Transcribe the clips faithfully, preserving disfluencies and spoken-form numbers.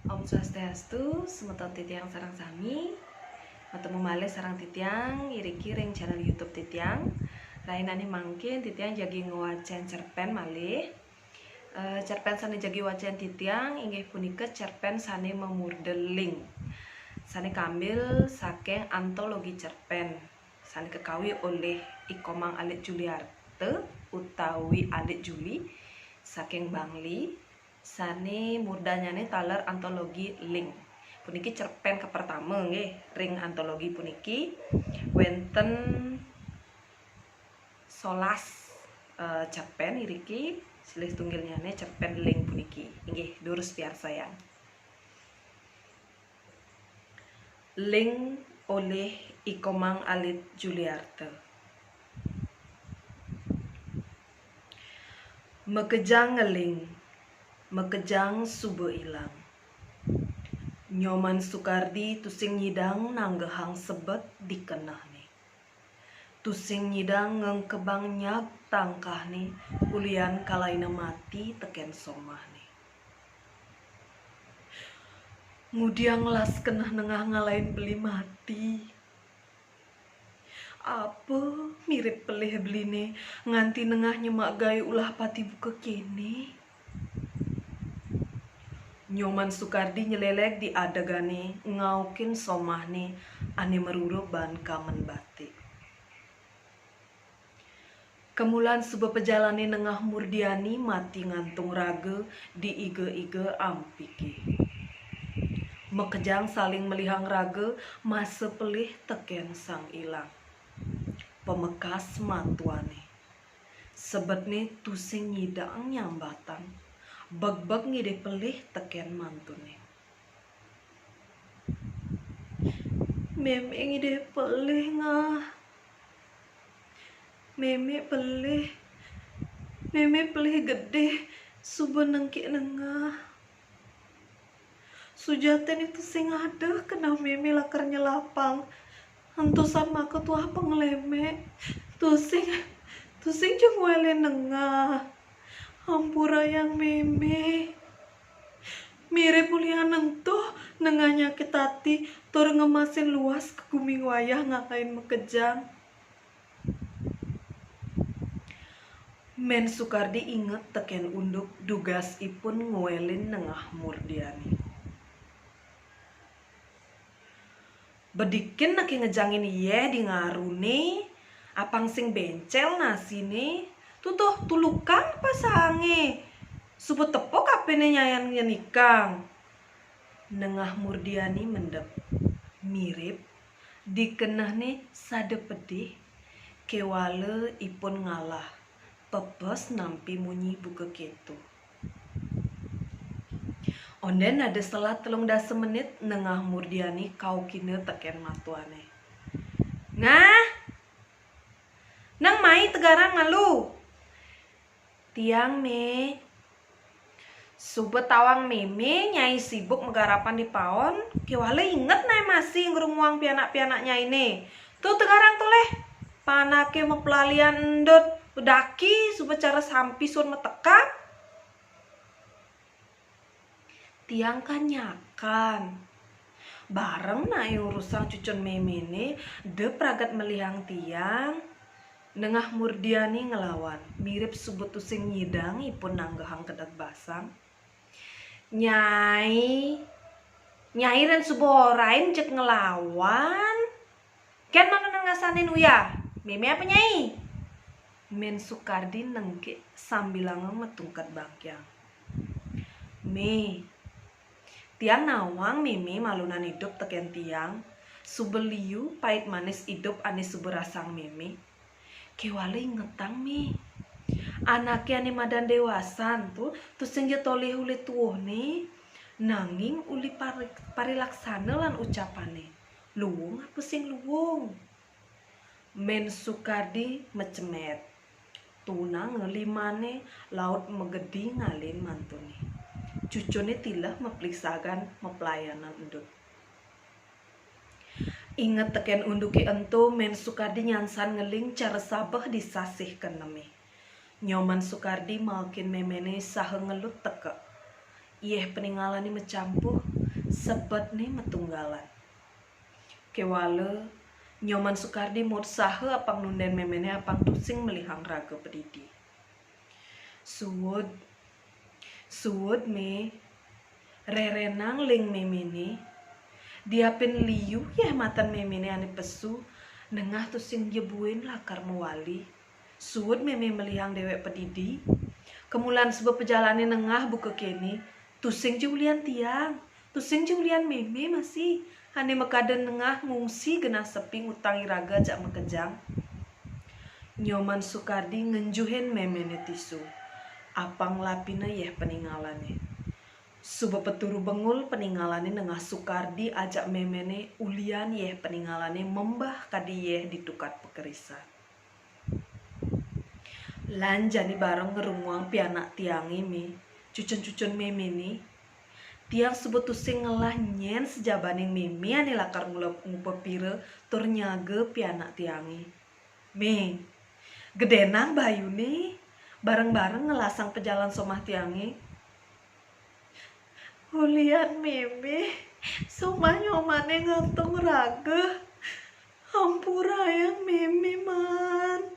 Om Swastiastu, semeton titiang sareng sami. Matemu malih sareng titiang iriki ring channel YouTube titiang. Rahinane mangkin titiang jagi ngwacen cerpen malih. Eh, cerpen sane jagi wacen titiang inggih punika cerpen sane mamurda Ling. Sane kambil saking antologi cerpen sane kakawi olih I Komang Alit Juliarta utawi Alit Juli saking Bangli. Sane murdanyane taler antologi Ling. Puniki cerpen kapertama nggih ring antologi puniki. Wenten solas, eh, cerpen iriki, silih tunggilnyane cerpen Ling puniki. Inggih, durus piarsayang. Ling olih I Komang Alit Juliarta. Makejang ngeling, makejang suba ilang. Nyoman Sukardi tusing nyidang nanggehang sebet di kenehne. Tusing nyidang ngengkebang nyag tangkahne ulian kalaina mati teken somahne. Ngudiang las keneh nengah ngalain beli mati. Apa mirip pelih beline nganti nengah nyemak gae ulah pati buka kene? Nyoman Sukardi nyeleleg di adegane ngaukin somahne ane marurup baan kamen batik. Kemulan suba pejalane nengah Murdiani mati ngantung raga di iga-iga ampike. Makejang saling melihang raga masa pelih teken sang ilang. Pamekas matuane. Sebetne tusing nyidang nyambatang, begbeg ngidih pelih teken mantune. Meme ngidih pelih, Ngah. Meme pelih. Meme pelih gedih, suba nengkik nengah. Sujatine tusing ada keneh meme lakar nyelapang. Ento san maka tuah pangleme. Tusing, tusing ja nguelin nengah. Ampurayang meme. Mirip ulian ento nengah nyakit ati tur ngemasin luas ka gumi wayah ngalain makejang. Men Sukardi inget teken unduk dugas ipun nguelin nengah Murdiani. Bedikin nake ngejangin iyeh di ngarune, apang sing bencel nasine, tutuh tulukang pasange, suba tepuk apene nyayan ngenikang. Nengah Murdiani mendep, mirip, dikenehne sada pedih, kewala ipun ngalah, pepes nampi munyi buka keto. Onden ada selat telung dasa menit nengah Murdiani kaukina teken matuane. Ngah! Nang mai tegarang malu. Tiang, Me. Suba tawang Meme nyai sibuk magarapan di paon, kewala inget nae masih ngrunguang pianak-pianak nyaine. Tuh tegarang toleh, panake maplalian endut, bedaki suba cara sampi suud matekap. Tiang kan nyakan. Bareng nae urusang cucun Memene, da pragat melihang tiang. Nengah Murdiani ngelawan, mirip suba tusing nyidang ipun nanggehang kedeg basang. Nyai, Nyai ren suba orain jeg ngelawan. Ken mangkenan ngasanin uyah, Meme apa Nyai? Men Sukardi nengkik sambilanga matungked bangkiang. Me, tiang nawang Meme malunan idup teken tiang, suba liu pait manis idup ane suba rasang Meme. Kewala ingetang, Me. Anake ane madan dewasan to, tusing ja tolih uli tuuhne, nanging uli pari-, parilaksana lan ucapane. Luung apa sing luung? Men Sukardi macemet. Tunanga limane laut magedi ngalin mantune. Cucune tileh mapliksagan maplayanan endut. Inget teken unduke ento, Men Sukardi nyansan ngeling cara sabeh di sasih keneme. Nyoman Sukardi maokin Memene saha ngelut teka. Yeh paningalane macampuh, Sebetné matunggalan. Kéwala, Nyoman Sukardi mautsaha apang nundén méméné apang tusing melihang raga padidi. Suud, suud, Mé, rérénang ling méméné. Diapin liu yéh matan méméné ané pesu, nengah tusing ja buin lakar mawali. Suud mémé melihang déwék padidi. Kamulan suba pajalané nengah buka kéné, tusing ja ulian tiang. Tusing ja ulian mémé masih, ané makada nengah ngungsi genah sepi ngutang iraga jak makejang. Nyoman Sukardi ngenjuhin méméné tisu. Apang lapina yéh paningalané. Suba paturu bengul paningalané nengah Sukardi ajak méméné ulian yéh paningalané mambah kadi yéh di tukad pakerisan. Lan jani bareng ngrunguang pianak tiangé, Mé, cucun-cucun méméné. Tiang suba tusing ngelah nyén sajabaning mémé ané lakar ngula-, ngupa pira tur nyaga pianak tiangé. Mé, gedénang bayuné, bareng-bareng ngelasang pajalan somah tiangé. Ulian mémé, somah Nyomané ngantung raga. Ampurayang mémé, Man.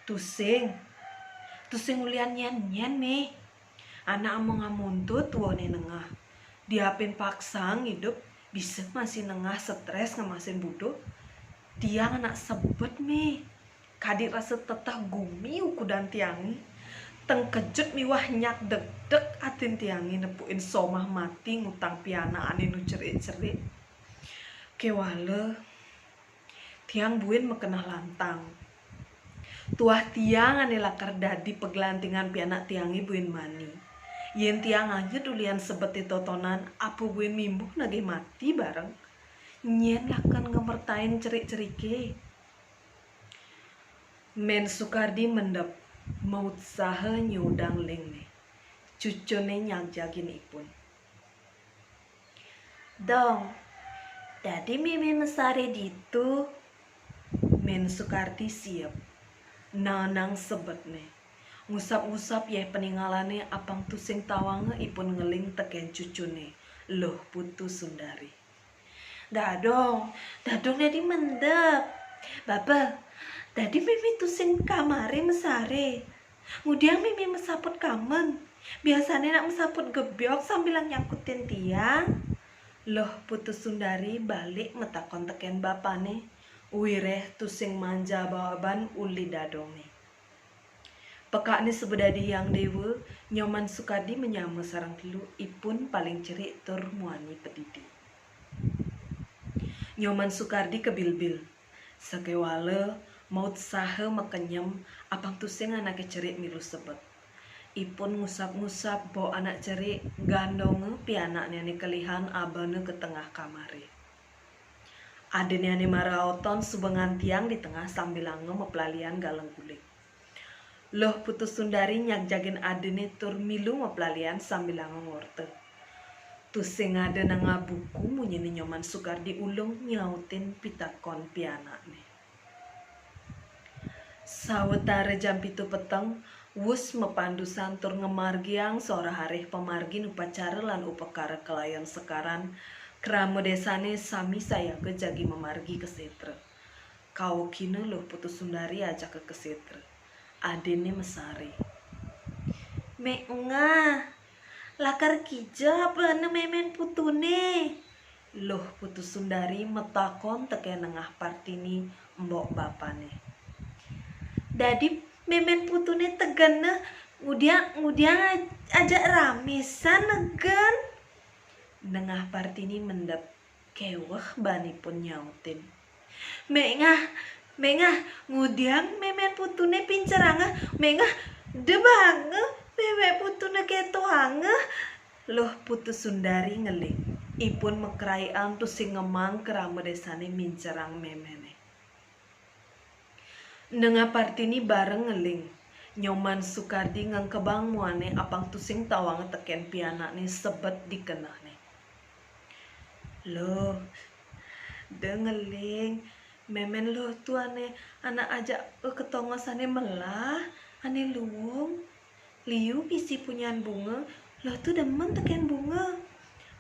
Tusing. Tusing ulian nyén-nyén, Mé. Anak among amonto tuané nengah. Diapin paksang idup, bisa masih nengah strés ngemasin buduh. Tiang anak sebet, Mé. Kadi rasa teteh gumi ukudan tiangé. Tengkejut miwah nyak degdeg atin tiangé nepukin somah mati ngutang pianak ané nu cerik-cerik. Kéwala, tiang buin makeneh lantang. Tuah tiang ané lakar dadi paglantingan pianak tiangé buin mani. Yén tiang anyut ulian sebeté totonan, apa buin mimbuh nagih mati bareng? Nyén lakar ngamertain cerik-ceriké? Mén Sukardi mendep, mautsaha nyudang lingné. Cucuné nyagjagin ipun. Dong, dadi mémé masaré ditu? Mén Sukardi siep. Naenang sebetné. Ngusap-ngusap yéh paningalané apang tusing tawanga ipun ngeling tekén cucuné, Luh Putu Sundari. Dadong, dadong dadi mendep. Baba, dadi mémé tusing kamaré masaré. Ngudiang mémé masaput kamen. Biasané nak masaput gebyog sambilang nyangkutin tiang. Luh Putu Sundari balik matakon tekén bapané. Wiréh tusing manja bawaban uli dadongné. Pekakné suba dadi Hyang Déwa, Nyoman Sukardi manyama sareng telu, ipun paling cerik tur muani padidi. Nyoman Sukardi kabilbil. Sakéwala mautsaha makenyem apang tusing anaké cerik milu sebet. Ipun ngusap-ngusap bok anak cerik, gandonga pianakné ané kelihan abana ka tengah kamaré. Adiné ané maraotan suba ngantiang di tengah sambilanga maplalian galang guling. Luh Putu Sundari nyagjagin adiné tur milu maplalian sambilanga ngorta. Tusing ada nengah buku munyiné Nyoman Sukardi ulung nyautin pitakon pianakné. Sawetara jam pitu peteng, wus mapandusan tur ngamargiang sorahariné pamargin upacara lan upakara kalayon sekaran, krama désané sami sayaga jagi mamargi ka sétra. Kaukina Luh Putu Sundari ajaka ka sétra. Adiné masaré. Mék Engah, lakar kija apana mémén putuné? Luh Putu Sundari matakon tekén Nengah Partini, mbok bapané. Dadi mémén putuné tegena, ngudiang, ngudiang aj-, ajak ramisan negen. Nengah Partini mendep. Kéweh banipun nyautin. Mék Engah, Mék Engah, ngudiang mémén putuné pinceranga, Mék Engah, da banga mémén putuné kétoanga. Luh Putu Sundari ngeling. Ipun makraian tusing ngemang krama désané mincerang méméné. Nengah Partini bareng ngeling. Nyoman Sukardi ngengkebang muané apang tusing tawanga tekén pianakné sebet dikenehné. Luh, da ngeling, mémén Luh Tu ané anak ajaka ketongosané melah, ané luung. Liu misi punyan bunga, Luh Tu demen tekén bunga.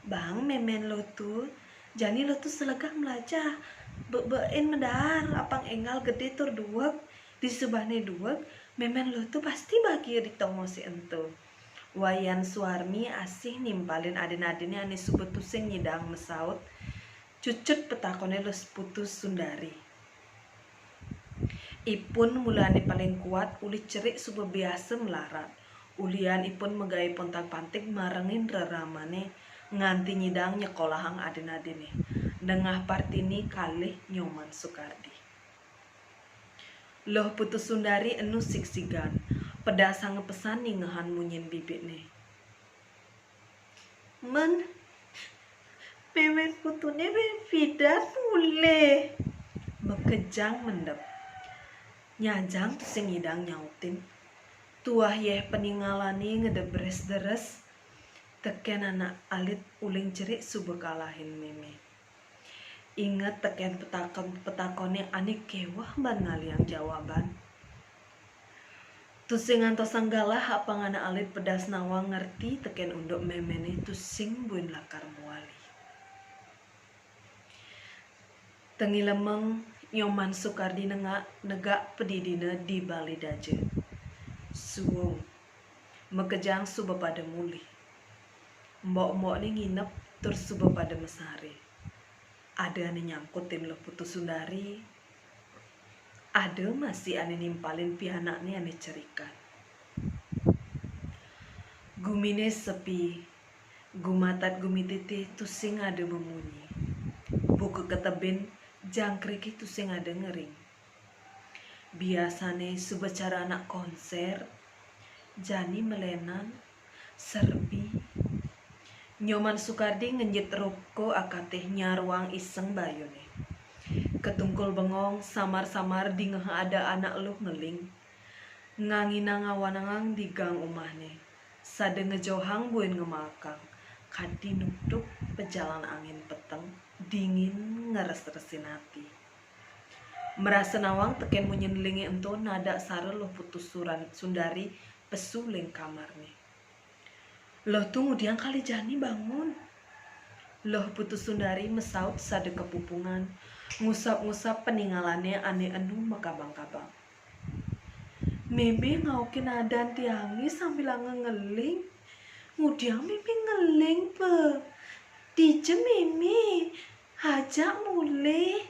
Bang, mémén luh tu, jani luh tu selegah melajah. Bek-bekin medar, apang énggal gedé tur duweg. Di subahné duweg, mémén luh tu pasti bagia di tongosé ento. Wayan Suarmi asih nimpalin adin-adinné ané suba tusing nyidang masaut cucut petakoné luh Putu Sundari. Ipun mulané paling kuat, uli cerik suba biasa mlarat. Ulian ipun magaé pontang-panting marengin reramané nganti nyidang nyekolahang adin-adinné. Nengah Partini kalih Nyoman Sukardi. Luh Putu Sundari enu sigsigan, pedasanga pesan ningehang munyin bibitné. "Men, mémén Putuné mén pidan mulih," makejang mendep. Nyajang tusing nyidang nyautin. Tuah yéh paningalané ngedebres-deres, tekén anak alit uling cerik suba kalahin mémé. Inget tekén petakon-petakoné ané kéweh ban ngalihang jawaban. Tusing ngantosang galah apang anak alit pedas nawang ngerti tekén unduk méméné tusing buin lakar mawali. Tengilemeng Nyoman Sukardi nengak negak padidina di Bali Daja. Suung, makejang suba pada mulih. Embok-embokné nginep tur suba pada masaré. Ada ané nyangkutin luh Putu Sundari, ada masih ané nimpalin pianakné ané cerikan. Guminé sepi, gumatat gumitité tusing ada mamunyi. Buka ka tebin, jangkriké tusing ada ngering. Biasané suba cara anak konsér, jani malénan, serbi. Nyoman Sukardi ngenjit roko akatih nyaruang iseng bayuné. Katungkul bengong, samar-samar dingeh ada anak luh ngeling. Nganginang awanangang di gang umahné. Sada ngejohang buin ngemaakang, kadi nutup pejalan angin peteng, dingin ngres-resin ati. Marasa nawang tekén munyin lingé ento nadak sara luh Putu Suran-, Sundari pesu ling kamarné. Luh tu ngudiang kali jani bangun. Luh Putu Sundari masaut sada kapupungan, ngusap-ngusap paningalané ané enu makabang-kabang. Mémé ngaukin adan tiangé sambilanga ngeling. Ngudiang mémé ngeling, Pe? Dija mémé? Ajak mulih.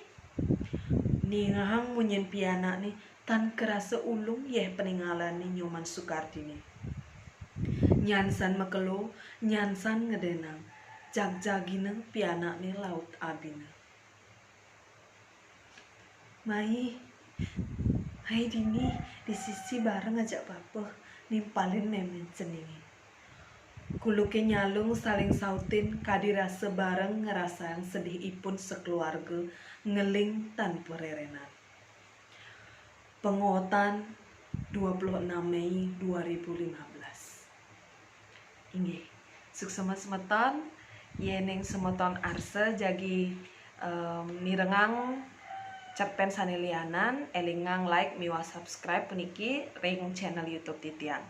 Ningehang munyin pianakné tan karasa ulung yéh paningalané Nyoman Sukardiné. Nyansan makelo, nyansan ngedenang, jagjagina pianakné laut abina. Mai, mai dini, di sisi bareng ajak Bapa, nimpalin mémén ceningé. Kuluké nyalung saling sautin kadi rasa bareng ngrasayang sedihipun sakeluarga ngeling tanpa rerenan. Pengotan dua puluh enam Mei dua ribu lima belas. Inggih, suksema semeton, yéning semeton arsa jagi, em, mirengang cerpén sané lianan, élingang like miwah subscribe puniki ring channel YouTube titiang.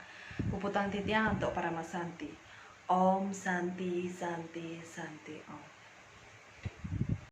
Puputang titiang antuk Parama Santi. Om Santi, Santi, Santi Om.